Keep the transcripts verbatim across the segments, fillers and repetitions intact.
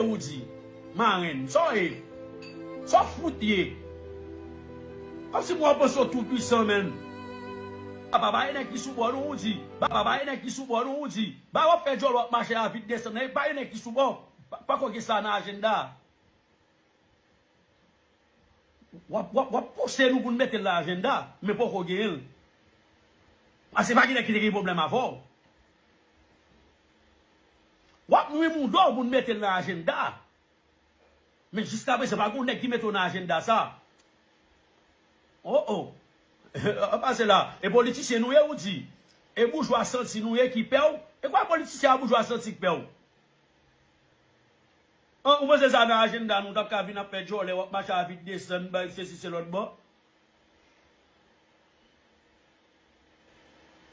Woody, marenn, sa w ye? Sa w fout ye? Kòmsi mwen w panse w tou pwisan, menn. Papa, pa gen nèg ki sou bò, non, Woody. Papa, pa gen nèg ki sou bò, non, Woody. Ba w ap fè djòl, w ap mache a vit desann, pa gen nèg ki sou bò. Pa, pako gen sa nan ajanda. W ap, w ap, w ap pouse nou pou n mete l nan ajanda, men poko genyen l. Paske pa gen nèg ki te gen pwoblèm avè w. W ap nwi mouda w pou n mete l nan ajanda. Men jiskaprezan, pa gen nèg ki mete w nan ajanda sa. Oh, oh. Pase la. E politisyen nou ye, Woody? E boujwa santi nou ye ki pè w? E kwa politisyen a boujwa santi k pè w? An, ou panse sa nan ajanda nou, t ap ka vin ap fè djòlè, w ap mache a vit desann, bay sesi se lòt bò?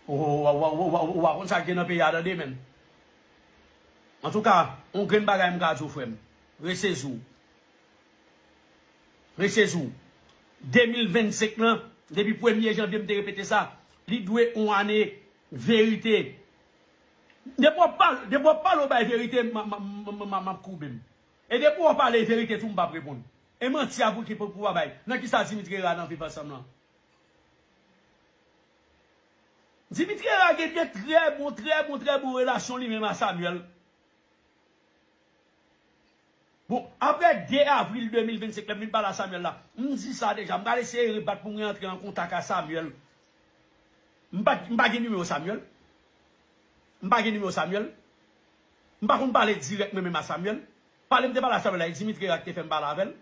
Ou, ou, ou pa konn sa k gen nan peyi a, tande, menn. Antouka, yon grenn bagay m ka di w, frè m. Resezi w. Resezi w. De mil vennsenk lan, depi premye janvye, m te repete sa, li dwe yon ane verite. Depi w ap pale, depi w ap pale, w bay verite, m, m, m, m, m, m ap koube m. E depi w ap pale verite tou, m p ap reponn. E manti a pou ki pou, pou w bay. Nan kisa Dimitri Herard nan Viv Ansanm lan? Dimitri Herard gen de trè bon, trè bon, trè bon relasyon li menm a Samuel. Bon, apre de avril de mil vennsenk, lè m vin pale a Samuel la, m di sa deja, m pral eseye rebat pou mwen antre an kontak a Samuel. M pa, m pa gen nimewo Samuel. M pa gen nimewo Samuel. M pa konn pale dirèk mwen menm a Samuel. Pale m te pale a Samuel la, e Dimitri Herard ki te fè m pale avè l.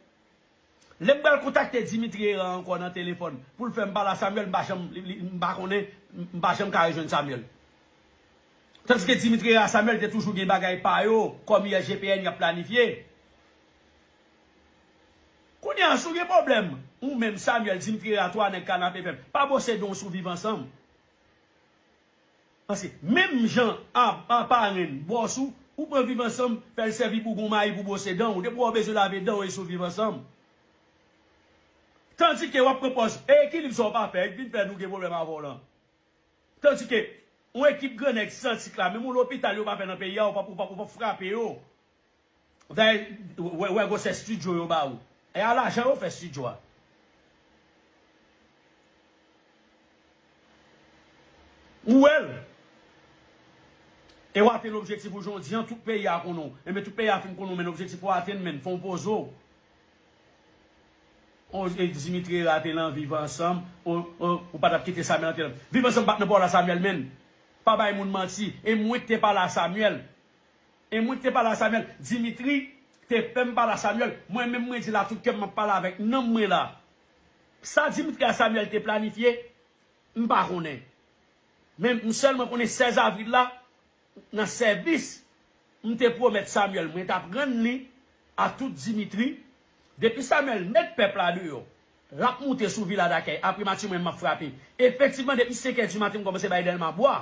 Lè m pral kontakte Dimitri Herard ankò nan telefòn pou l fè m pale a Samuel, m pa janm, li, li, m pa konnen, m pa janm ka rejwenn Samuel. Tandis que Dimitri Herard, Samuel te toujou gen bagay pa yo, kòm I S G P N y ap planifye. Kounye a, si w gen pwoblèm, ou menm, Samuel, Dimitri Herard, twa nèg Kanapevè, pa bwose dan w sou Viv Ansanm. Paske menm jan a, a parenn, bòs ou, ou pran Viv Ansanm, fè l sèvi bougon mayi pou bwose dan w. Depi w bezwen lave dan w, e sou Viv Ansanm. Tandike w ap pran pòz, e ekilib sa w pa fè, vin fè nou gen pwoblèm avè w lan. Tandike, yon ekip grannèg santi k la, menm yon lopital yo pa fè nan peyi a, ou p ap, ou p ap, ou p ap frape yo. Dayè, wè, wè gwosè estidyo yo ba ou. E a lajan yo fè estidyo a. Ou wè l. E w atenn objektif ou jodi an, tout peyi a konnen w. Enben, tout peyi a fin konnen w, men objektif ou atenn, men fò w poze w. On, e Dimitri Herard te lan Viv Ansanm, ou, ou, ou pa t ap kite Samuel antre lan. Viv Ansanm pa t nan pawòl a Samuel, men. Pa bay moun manti. E mwen k te pale a Samuel. E mwen ki te pale a Samuel, Dimitri te fè m pale a Samuel. Mwen menm, mwen di l a tout kè m, m ap pale avèk nanm mwen la. Sa Dimitri a Samuel te planifye, m pa konnen. Men m sèlman konnen sèz avril la, nan sèvis, m te pwomèt Samuel, mwen t ap rann li a tout Dimitri. Depi Samuel met pèp la deyò, l ap moute sou Vila Dakèy. Apre maten, mwen, m ap frape. Efektivman, depi senk è di maten, m kòmanse bay Dèlma bwa.